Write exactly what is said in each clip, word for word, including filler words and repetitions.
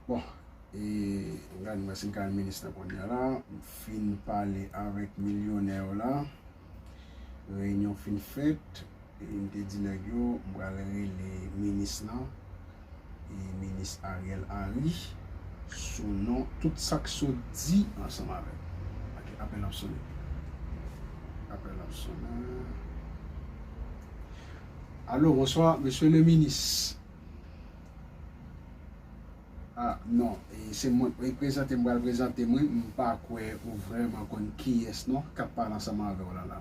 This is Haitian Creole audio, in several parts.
Bon, e gade mwen si m ka al minis nan kounye a la. M fin pale avèk milyonè yo la. Reyinyon fin fèt. E m te di nèg yo, m pral rele minis lan. E minis Ariel Henry. Sou non, tout sa k sot di ansanm avè m. Ok, apèl ap sonnen. Apèl ap sonnen. Alo, bonswa, mesye le minis. Ah non, e se mwen, e prezante m pral prezante mwen, m pa kwè ou vrèman konn kiyès non k ap pale ansanm avè w la la.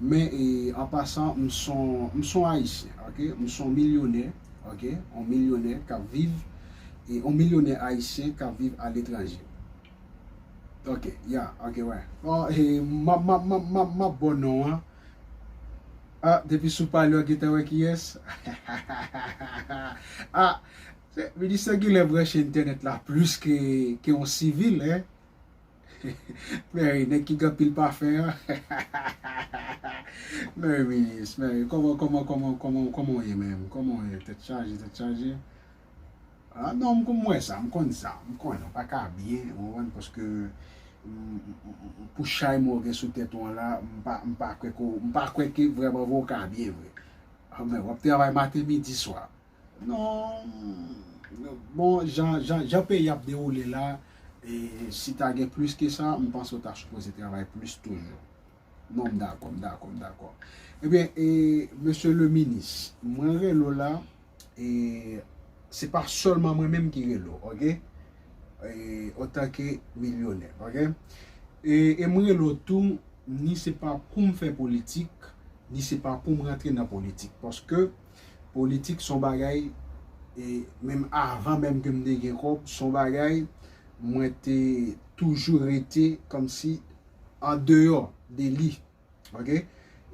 Men e, an pasan, m son, m son ayisyen, ok? M son milyonè, ok? On milyonè k ap viv, e on milyonè ayisyen k ap viv aletranje. Ok, ya, ok, wè. Bon, e, m ap, m ap, m ap, m ap, m ap bon non an. Ah, depi sou pale w gentan wè kiyès. Ah, se, minis sa genlè branche entènèt la plis ke, ke yon sivil, en. Mèri, nèg ki gen anpil pafen an. Mèri, minis, mèri. Kòman, kòman, kòman, kòman, kòman w ye menm? Kòman w ye? Tèt chaje, tèt chaje. Ah, non, m konn wè sa, m konn sa, m konnen w pa ka byen, ou konprann, paske, mm, mm, mm, mm, pou chay mwen w gen sou tèt ou an la, m pa, m pa kwè ke w, m pa kwè ke vrèman vre w ka byen vre. Ah, men w ap travay maten, midi, swa. Non, bon, jan, jan, jan peyi ap dewoule la, e si ta gen plis ke sa, m panse w ta sipoze travay plis toujou. Non, m dakò, m dakò, m dakò. Ebyen, e, mesye le minis, mwen rele w la, e se pa sèlman mwen menm ki rele w, ok? E, otanke milyonè, ok? E, e m rele w tou, ni se pa pou m fè politik, ni se pa pou m rantre nan politik. Paske politik se yon bagay, e menm avan menm ke m te gen kòb, se yon bagay mwen te toujou rete kòmsi andeyò de li. Ok?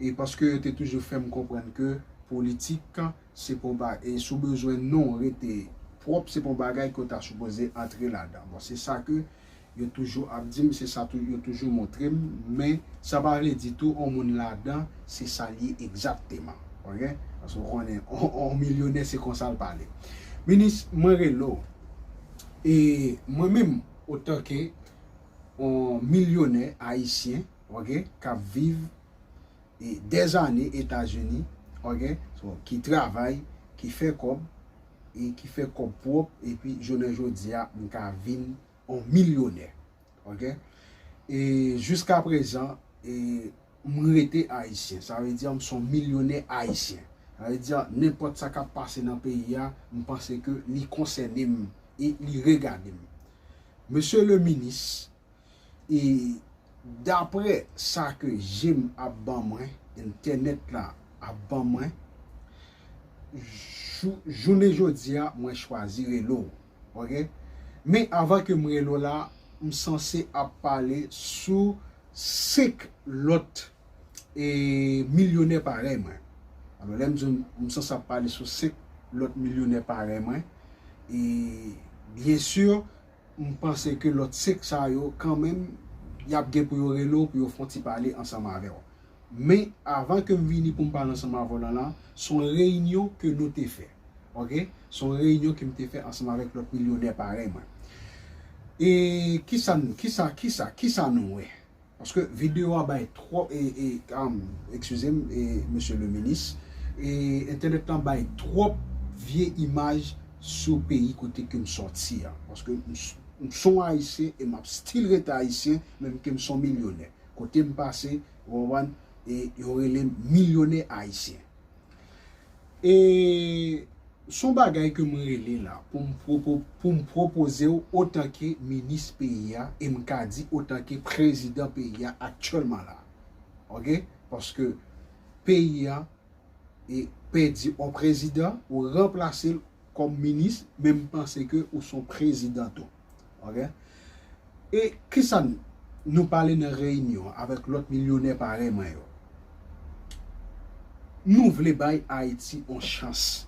E paske yo te toujou fè m konprann ke politik, se pa yon ba-, e si w bezwen non w rete pwòp, se pa yon bagay ke w ta sipoze antre ladan. Bon, se sa ke yo toujou ap di m, se sa tou, yo toujou montre m, men sa pa vle di tou yon moun ladan, se sa l ye egzakteman. Ok? Paske w konnen, yon, yon milyonè, se konsa l pale. Minis, mwen rele w. E mwen menm, otanke yon milyonè ayisyen, ok, k ap viv, e, dèzane Etazini, ok, so, ki travay, ki fè kòb, e ki fè kòb pwòp, epi jounen jodi a, m ka vin yon milyonè, ok? E jiskaprezan, e, m rete ayisyen, sa vle di m se yon milyonè ayisyen. Sa vle di nenpòt sa k ap pase nan peyi a, m panse ke li konsène m e li regade m. Mesye le minis, e daprè sa ke je m ap ban mwen, entènèt la ap ban mwen, jou-, jounen jodi a, mwen chwazi rele w, ok? Men avan ke m rele w la, m sanse ap pale sou senk lòt, e, milyonè parèy mwen. Alò, lè m di w, m sanse ap pale sou senk lòt milyonè parèy mwen, e, byen si, m panse ke lòt senk sa yo, kanmenm, y ap gen pou yo rele w, pou yo fè yon ti pale ansanm avè w. Men, avan ke m vini pou m pale ansanm avè w la, la, se yon reyinyon ke nou te fè. Ok? Se yon reyinyon ke m te fè ansanm avèk lòt milyonè parèy mwen. E kisa, kisa, kisa, kisa nou wè? Paske videyo a bay twòp, e, e, um, eskize m, e, mesye le minis, e, entènèt lan bay twòp vye imaj sou peyi kote ke m sòti a. Paske m s-, m s on Ayisyen e m ap still rete Ayisyen, menm ke m s on milyonè. Kote m pase, ou konprann, e yo rele m milyonè ayisyen. E s on bagay ke mwen rele la pou m pwopo-, pou m pwopoze w otanke minis peyi a, e m ka di otanke prezidan peyi a aktyèlman la. Ok? Paske peyi a e pèdi on prezidan, ou ranplase l kòm minis, men m panse ke ou s on prezidan tou. Ok? E kisa n-, nou pale nan reyinyon avèk lòt milyonè parèy mwen yo? Nou vle bay Ayiti on chans.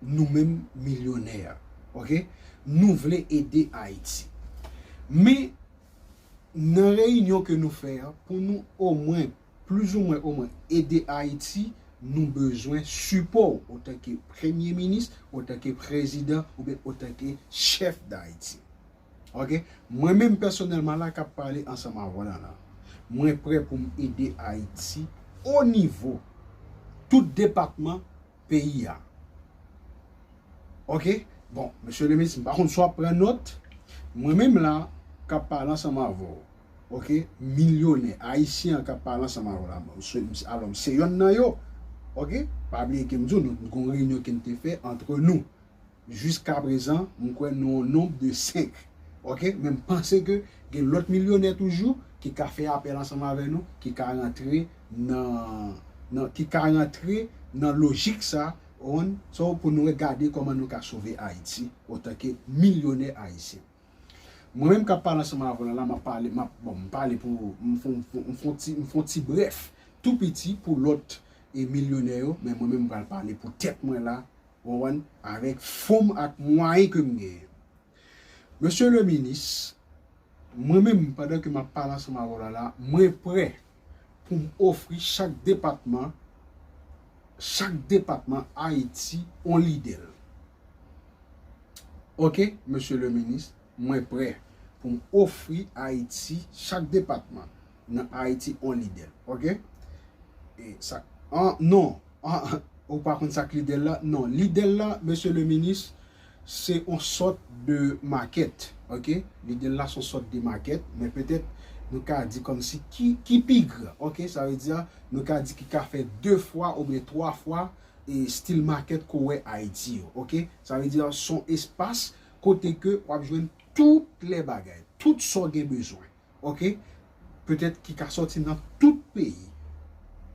Nou menm milyonè a, ok? Nou vle ede Ayiti. Men, nan reyinyon ke nou fè a, pou nou omwen, plizoumwen omwen, ede Ayiti, nou bezwen sipò w otanke premye minis, otanke prezidan, oubyen otanke chèf Dayiti. Oke? Mwen menm pèsonèlman la k ap pale ansanm avè w la, la, mwen prè pou m ede Ayiti o nivo tout depatman peyi a. Oke? Bon, mesye le minis, m pa konn si w ap pran nòt. Mwen menm la, k ap pale ansanm avè w. Oke? Milyonè ayisyen an k ap pale ansanm avè w la. Alò, m se yonn nan yo. Oke? Pa bliye ke m di w, nou, nou gon reyinyon ke n te fè antre nou. Jiska prezan, m kwè nou yon nonb de senk. Oke? Men m panse ke gen lòt milyonè toujou ki ka fè apèl ansanm avè nou, ki ka rantre nan, nan, ki ka rantre nan lojik sa, on, so pou nou gade kòman nou ka sove Ayiti otanke milyonè ayisyen. Mwen menm k ap pale ansanm avè w la, la, m ap pale, m ap, bon, m pale pou, m fon, m fon, m fon ti, m fon ti brèf, tou piti pou lòt e milyonè yo, men mwen menm m pral pale pou tèt mwen la, w konprann, avèk fon m ak mwayen ke m genyen. Mesye le minis, mwen menm, pandan ke m ap pale ansanm avè w la, la, mwen prè pou m ofri chak depatman, chak depatman Ayiti on lidè l. Oke, mesye le minis, mwen prè pou m ofri Ayiti, chak depatman nan Ayiti, on lidè l. Oke? E sa, an, non, an, ou pa konn sa k lidè l la? Non, lidè l la, mesye le minis, se on sòt de makèt. Oke? Lidè l la se on sòt de makèt, men petèt nou ka di kòmsi ki, ki pi gran. Oke? Sa vle di, nou ka di ki ka fè de fwa oubyen twa fwa e stil makèt ke w wè Ayiti yo, oke? Sa vle di, se yon espas kote ke w ap jwenn tout lè bagay, tout sa w gen bezwen, oke? Petèt ki ka sòti nan tout peyi.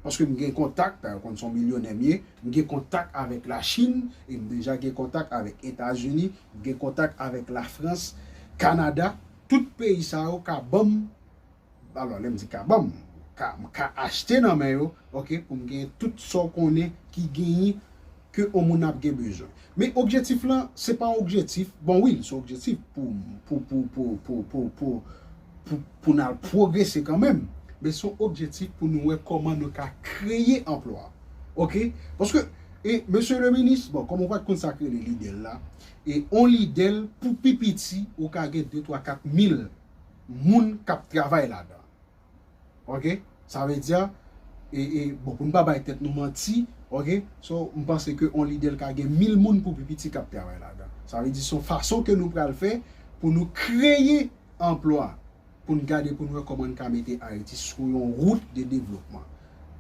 Paske m gen kontak, dayè w konn se yon milyonè m ye, m gen kontak avèk Lachin, e m deja gen kontak avèk Etazini, m gen kontak avèk Lafrans, Kanada, tout peyi sa yo ka ban m Alò, lè m di ka ban m, ka, m ka achte nan men yo, oke, pou m genyen tout sa w konnen ki genyen ke yon moun ap gen bezwen. Men objektif lan, se pa yon objektif, bon wi, se yon objektif pou, pou, pou n al pwogrese kanmenm, men se yon objektif pou nou wè kòman nou ka kreye anplwa. Oke? Paske, e, mesye le minis, bon, kòm ou pa t konn sa k rele lidè l la, e, on lidè l pou pi piti, ou ka gen de, twa, kat mil moun k ap travay ladan. Oke? Sa vle di, e, e, bon, pou n pa bay tèt nou manti, oke? So, m panse ke on lidè l ka gen mil moun pou pi piti k ap travay ladan. Sa vle di, se yon fason ke nou pral fè pou nou kreye anplwa, pou n gade, pou n wè kòman n ka mete Ayiti sou yon wout de devlopman.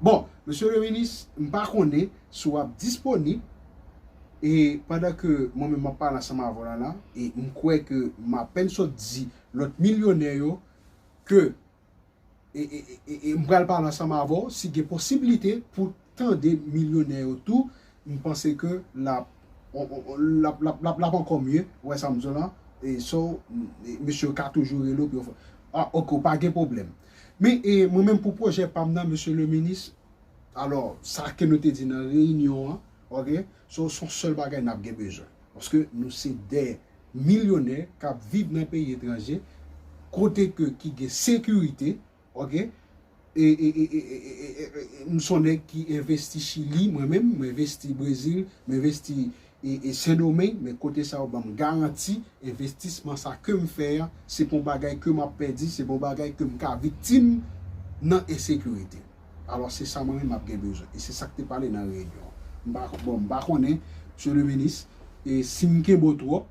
Bon, mesye le minis, m pa konnen si w ap disponib, e pandan ke mwen menm m ap pale ansanm avè w la, la, e m kwè ke m apèn sot di lòt milyonè yo ke, e, e, e, e, e m pral pale ansanm avè w, si gen posiblite pou tande milyonè yo tou, m panse ke l ap, on, on, on, l ap, l ap, l ap, l ap ankò mye, ou wè sa m di w la, e so, e, mesye yo ka toujou rele w pou yo fè, a, oke, pa gen pwoblèm. Men, e, mwen menm pou pwojè pa m nan, mesye le minis, alò, sa ke nou te di nan reyinyon an, oke, so, se yon sèl bagay n ap gen bezwen. Paske nou se de milyonè k ap viv nan peyi etranje, kote ke, ki gen sekirite, oke? E, e, e, e, e, e, e, e, m se yon nèg ki envesti Chili, mwen menm, m envesti Brezil, m envesti, e, e, Sendomeng, men kote sa yo ban m garanti, envestisman sa ke m fè a, se pa yon bagay ke m ap pèdi, se pa yon bagay ke m ka viktim nan ensekirite. Alò, se sa mwen menm m ap gen bezwen. E se sa k te pale nan reyinyon an. M pa, bon, m pa konnen, mesye le minis, e si m kenbe w twòp,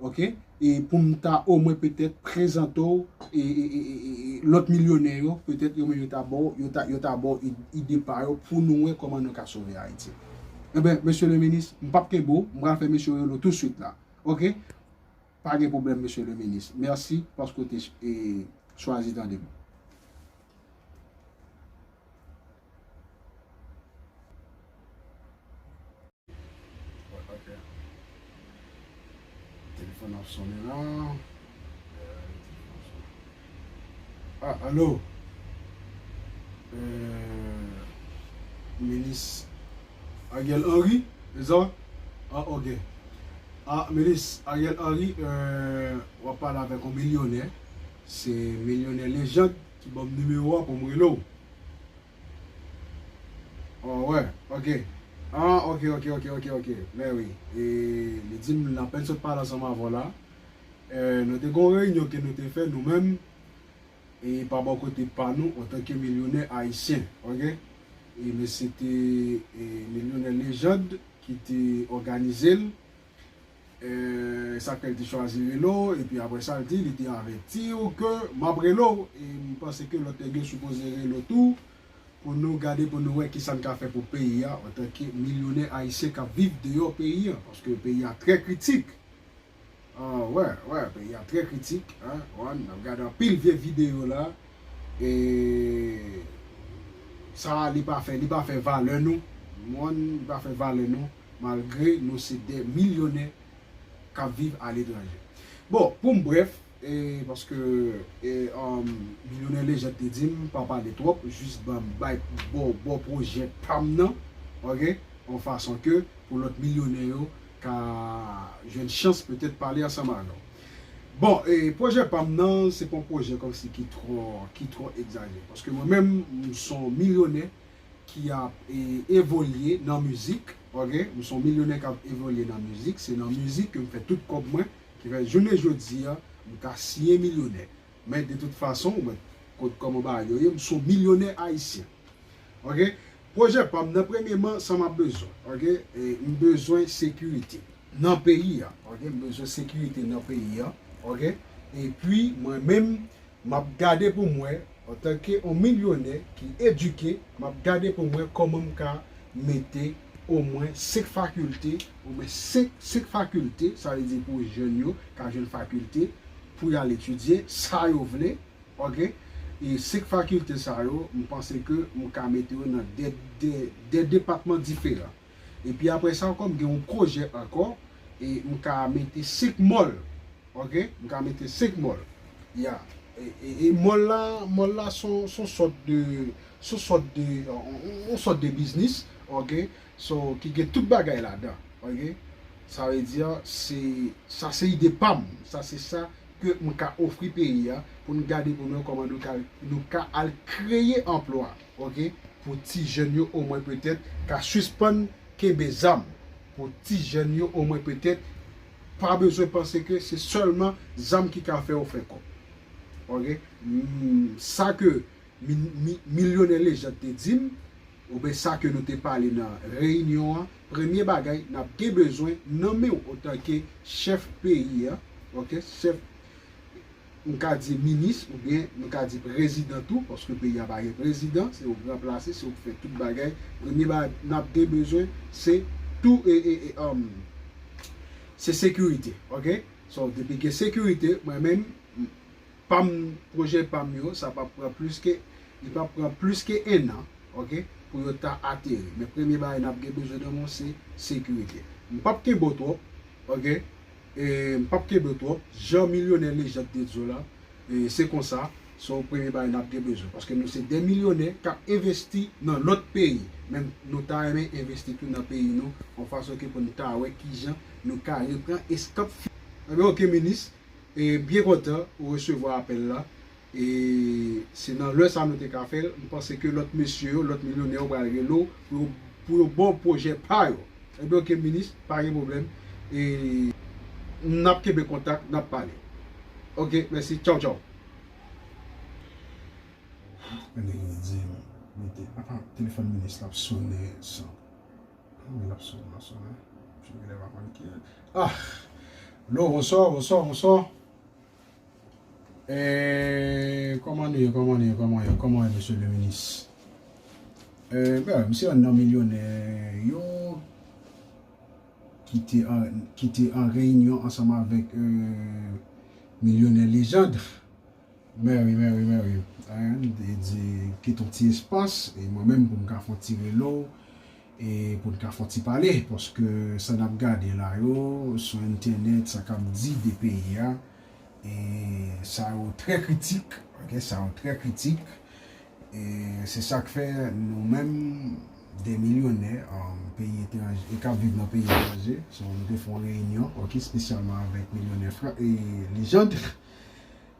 oke? E pou m ta omwen petèt prezante w, e, e, e, e, e, e, lòt milyonè yo, petèt yo menm yo ta ba w, yo ta, yo ta ba w id-, ide pa yo pou nou wè kòman nou ka sove Ayiti. Enben, mesye le minis, m p ap kenbe w, m pral fè mesye yo rele w tousuit la. Oke? Pa gen pwoblèm, mesye le minis. Mèsi paske w te, e, chwazi tande m. Ok. Telefòn ap sonnen la. Ah, alo. Euh, minis Ariel Henry, se sa? Ah, ok. Ah, minis Ariel Henry, euh, w ap pale avèk yon milyonè. Se milyonè lejand ki ban m nimewo a pou m rele w. Oh, wè, ok. Ah, ok, ok, ok, ok, ok. Men wi. E, li di m, l apèn sot pale ansanm avè w la. E, nou te gen yon reyinyon ke nou te fè nou menm. E pa bò kote pa nou, antanke milyonè ayisyen, ok? E men se te e, milyonè Lejand ki te òganize l. E, sa k fè l te chwazi rele w, epi apre sa, l di, li te avèti w ke m ap rele w. E m panse ke lòt nèg yo sipoze rele w tou, pou nou gade, pou nou wè kisa n ka fè pou peyi a, antanke milyonè ayisyen k ap viv deyò peyi a, paske peyi a trè kritik. Ah, wè, wè, peyi a trè kritik, hein, wan, n ap gade anpil vye videyo la, e sa, li pa fè, li pa fè valè nou, wan, li pa fè valè nou, malgre nou se de milyonè k ap viv aletranje. Bon, pou m brèf, e, paske e, um, milyonè Lejand te di m pa pale twòp, jis ban m bay bò, bò pwojè pa m nan, ok, yon fason ke pou lòt milyonè yo ka jwenn chans petèt pale ansanm avè w. Bon, e, pwojè pa m nan, se pa yon pwojè kòmsi ki twò, ki twò egzajere. Paske mwen menm, m se yon milyonè ki ap e, evolye nan mizik, ok? M se yon milyonè k ap evolye nan mizik. Se nan mizik ke m fè tout kòb mwen, ki fè jounen jodi a, m ka siyen milyonè. Men de tout fason, ou mèt kot kòman bagay yo ye, m se yon milyonè ayisyen. Ok? Pwojè pa m nan, premyeman, sa m ap bezwen, ok? E, m bezwen sekirite nan peyi a, ok? M bezwen sekirite nan peyi a, ok? Epi, mwen menm, m ap gade pou m wè, antanke yon milyonè ki edike, m ap gade pou m wè kòman m ka mete omwen senk fakilte, omwen senk, senk fakilte, sa vle di pou jèn yo ka jwenn fakilte, pou y al etidye sa yo vle, ok? E senk fakilte sa yo, m panse ke m ka mete yo nan de, de, de depatman diferan. Epi apre sa ankò, m gen yon pwojè ankò, e m ka mete senk mòl, ok? M ka mete senk mòl. Ya. E, e, e mòl la, mòl la se yon, se yon sòt de, se yon sòt de, yon, yon, yon sòt de biznis, ok? So, ki gen tout bagay ladan, ok? Sa vle di, se, sa se ide pa m, sa se sa ke m ka ofri peyi a, pou n gade pou nou kòman nou ka, nou ka al kreye anplwa, ok? Pou ti jèn yo omwen petèt ka sispann kenbe zam. Pou ti jèn yo omwen petèt pa bezwen panse ke se sèlman zam ki ka fè yo fè kòb. Ok? Mm, sa ke mi-, mi-, milyonè Lejand te di m, oubyen sa ke nou te pale nan reyinyon an, premye bagay n ap gen bezwen nan men w antanke chèf peyi a, ok, chèf, m ka di minis oubyen m ka di prezidan tou, paske peyi a pa gen prezidan, se ou k ranplase, se ou k fè tout bagay. Premye bagay n ap gen bezwen, se tou, e, e, e, um, se sekirite, ok? So, depi gen sekirite, mwen menm, m, pa m, pwojè pa m yo, sa p ap pran plis ke, li p ap pran plis ke en an, ok, pou yo ta ateri. Men premye bagay n ap gen bezwen nan men w se sekirite. M p ap kenbe w twòp, ok? E, m p ap kenbe w twòp. Jan milyonè Lejand te di w la, e, se konsa, se yon premye bagay n ap gen bezwen. Paske nou se de milyonè k ap envesti nan lòt peyi. Men nou ta renmen envesti tou nan peyi nou, yon fason ke pou n ta wè kijan nou ka repran eskanp fi-, Ebyen, ok, minis. E byen kontan ou resevwa apèl la. E se nan lè sa nou te ka fè l. M panse ke lòt mesye yo, lòt milyonè yo pral rele w pou yo, pou yo ba w pwojè pa yo. Ebyen, ok, minis, pa gen pwoblèm. E n ap kenbe kontak, n ap pale. Ok, mèsi. Tchaw, tchaw. Nèg yo di m, mete, apa, telefòn minis la ap sonnen san. Wi, l ap sonnen, ap sonnen. Jimmy Leva konn ki. Ah! Lo, bonswa, bonswa, bonswa. Eh, kòman nou ye, kòman nou ye, kòman ye, kòman ye, mesye le minis? Eh, ben, m se yonn nan milyonè yo ki te an, ki te an reyinyon ansanm avèk, eh, milyonè Lejand. Mèwi, mèwi, mèwi. Hein, e di, kite yon ti espas, e mwen menm pou m ka fè yon ti rele w, e pou n ka fè yon ti pale, paske sa n ap gade la yo, sou entènèt, sa k ap di de peyi a, e sa yo trè kritik, ok, sa yo trè kritik, e se sa k fè nou menm, de milyonè, um, peyi etranje, e k ap viv nan peyi etranje, so, nou te fè yon reyinyon, ok, espesyalman avèk milyonè Fra-, e Lejand,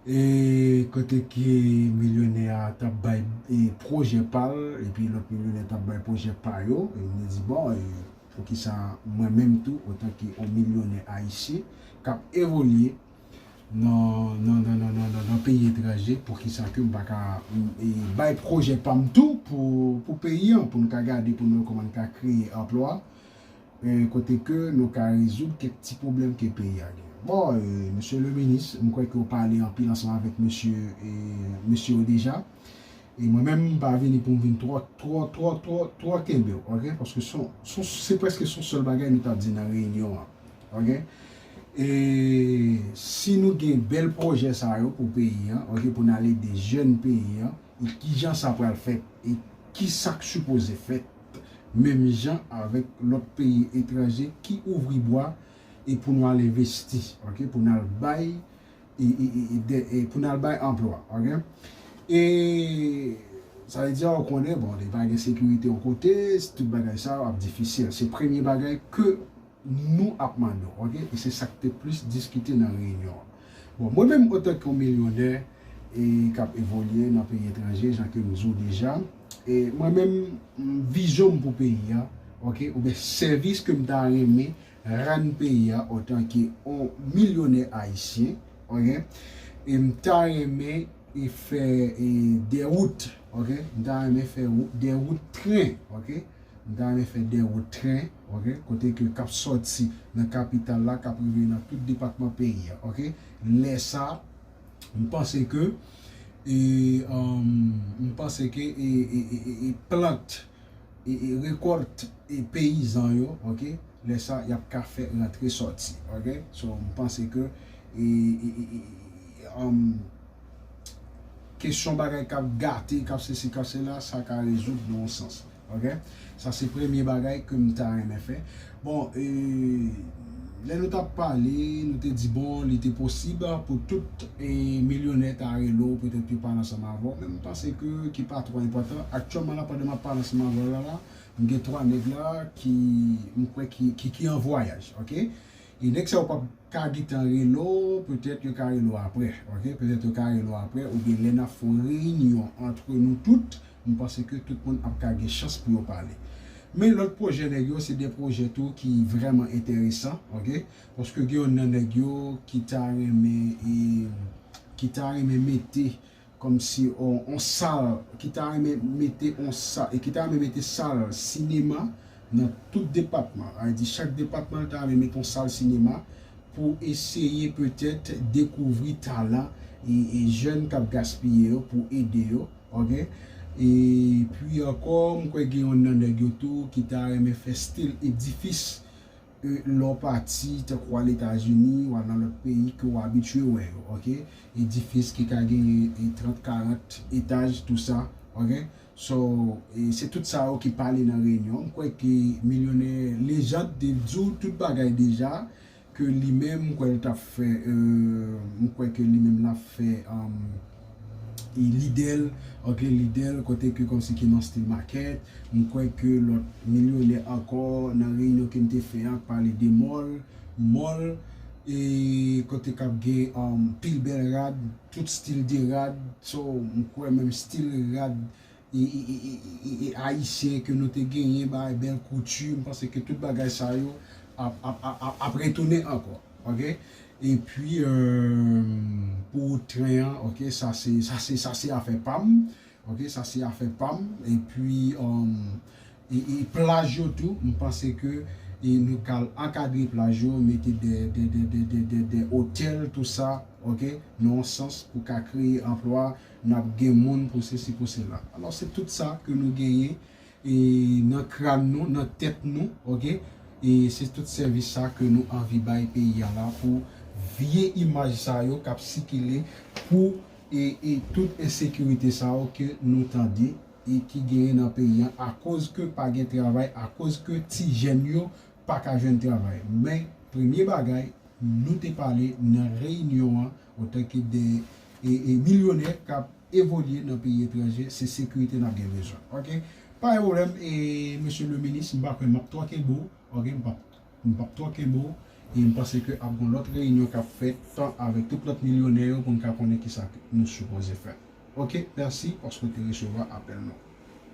E kote ke milyonè a t ap bay e pwojè pa l, epi lòt milyonè t ap bay pwojè pa yo, e m te di, bon, e poukisa mwen menm tou, otanke yon milyonè ayisyen k ap evolye nan, nan, nan, nan, nan, nan, nan peyi etranje, poukisa ke m pa ka, m, e, bay pwojè pa m tou pou, pou peyi an, pou n ka gade, pou nou wè kòman n ka kreye anplwa, e, kote ke nou ka rezoud kèk ti pwoblèm ke peyi a gen. Bon, e, mesye le minis, m kwè ke w pale anpil ansanm avèk mesye, e, mesye yo deja. E mwen menm, m pa vini pou m vin twò, twò, twò, twò, twò kenbe w, oke? Paske se, se, se prèske se yon sèl bagay nou t ap di nan reyinyon an, oke? E si nou gen bèl pwojè sa yo pou peyi an, oke, pou n al ede jèn peyi an, e kijan sa pral fèt, e kisa k sipoze fèt, menm jan avèk lòt peyi etranje ki ouvri bwa e pou nou al envesti, oke, pou n al bay e, e, e, e, de, e pou n al bay anplwa, oke? E sa vle di, ou konnen, bon, depi pa gen sekirite yon kote, tout bagay sa yo ap difisil. Se premye bagay ke nou ap mande w, oke? E se sa k te plis diskite nan reyinyon an. Bon, mwen menm, otanke yon milyonè e k ap evolye nan peyi etranje, jan ke m di w deja, e mwen menm, m, vizyon m pou peyi a, oke? Oubyen sèvis ke m ta renmen rann peyi a otanke yon milyonè ayisyen, oke? E m ta renmen e fè e de wout, oke? M ta renmen fè wou-, de wout tren, oke? M ta renmen fè de wout tren, oke? Kote ke k ap sòti nan kapital la, k ap rive nan tout depatman peyi a, oke? Lè sa, m panse ke, e, um, m panse ke, e, e, e, e, e plant, e, e rekòt, e peyizan yo, oke? Lè sa, y ap ka fè rantre sòti, oke? So, m panse ke, e, e, e, e, um, kesyon bagay k ap gate, k ap sesi, k ap sela, sa ka rezoud nan yon sans. Oke? Sa se premye bagay ke m ta renmen fè. Bon, e, lè nou t ap pale, nou te di, bon, li te posib pou tout, e, milyonè ta rele w, petèt yo pale ansanm avè w. Men m panse ke, ki pa twò enpòtan. Aktyèlman la, pandan m ap pale ansanm avè w la, la, m gen twa nèg la ki, m kwè ki, ki, ki an vwayaj, oke? E nèg sa yo p ap ka gentan rele w, petèt yo ka rele w aprè, oke? Petèt yo ka rele w aprè, oubyen lè n ap fè yon reyinyon antre nou tout, m panse ke tout moun ap ka gen chans pou yo pale. Men lòt pwojè nèg yo, se de pwojè tou ki vrèman enteresan, oke? Paske gen youn nan nèg yo ki ta renmen, e, ki ta renmen mete kòmsi on, on sal, ki ta renmen mete on sa, e ki ta renmen mete sal sinema nan tout depatman. Sa vle di chak depatman ta renmen mete on sal sinema pou eseye petèt dekouvri talan e, e jèn k ap gaspiye yo pou ede yo, oke? Epi ankò, m kwè gen youn nan nèg yo tou ki ta renmen fè stil edifis e, lè w pati, tankou w al Etazini, w al nan lòt peyi ke w abitye wè yo, oke? Edifis ki ka genyen, e, trant, karant etaj, tou sa, oke? So, e, se tout sa yo ki pale nan reyinyon. M kwè ke milyonè Lejand te di w tout bagay deja, ke li menm, m kwè l t ap fè, e, m kwè ke li menm l ap fè, um, e, lidè l, oke, lidè l, kote ke kòmsi ki nan Steel Market, m kwè ke lòt milyonè ankò nan reyinyon ke m te fè a, pale de mòl, mòl, e kote k ap gen, um, pil bèl rad, tout stil de rad, so, m kwè menm stil rad, e, e, e, e, e, e ayisyen ke nou te genyen, bay bèl kouti, m panse ke tout bagay sa yo ap, ap, ap, ap, ap retounen ankò, oke? Epi, e, pou tren an, oke, sa se, sa se, sa se afè pa m, oke, sa se afè pa m. Epi, um, e, e plaj yo tou, m panse ke, e nou ka al ankadre plaj yo, mete de, de, de otèl, tou sa, oke, nan yon sans pou ka kreye anplwa, n ap gen moun pou sesi, pou sela. Alò, se tout sa ke nou genyen, e nan kràn nou, nan tèt nou, oke? E se tout sèvis sa ke nou anvi bay peyi a la pou vye imaj sa yo k ap sikile pou, e, e tout ensekirite sa yo ke nou tande e ki genyen nan peyi an akoz ke pa gen travay, akoz ke ti jèn yo pa ka jwenn travay. Men, premye bagay, nou te pale nan reyinyon an, otanke de, e, e milyonè k ap evolye nan peyi etranje, se sekirite n ap gen bezwen. Oke? Pa gen pwoblèm, e, mesye le minis, m pa kwè m ap twò kenbe w, oke? M p ap, m p ap twò kenbe w. E m panse ke ap gen lòt reyinyon k ap fèt avèk tout lòt milyonè yo pou n ka konnen kisa nou sipoze fè. Ok, mèsi paske w te resevwa apèl nou.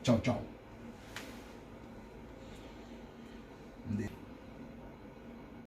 Tchaw, tchaw.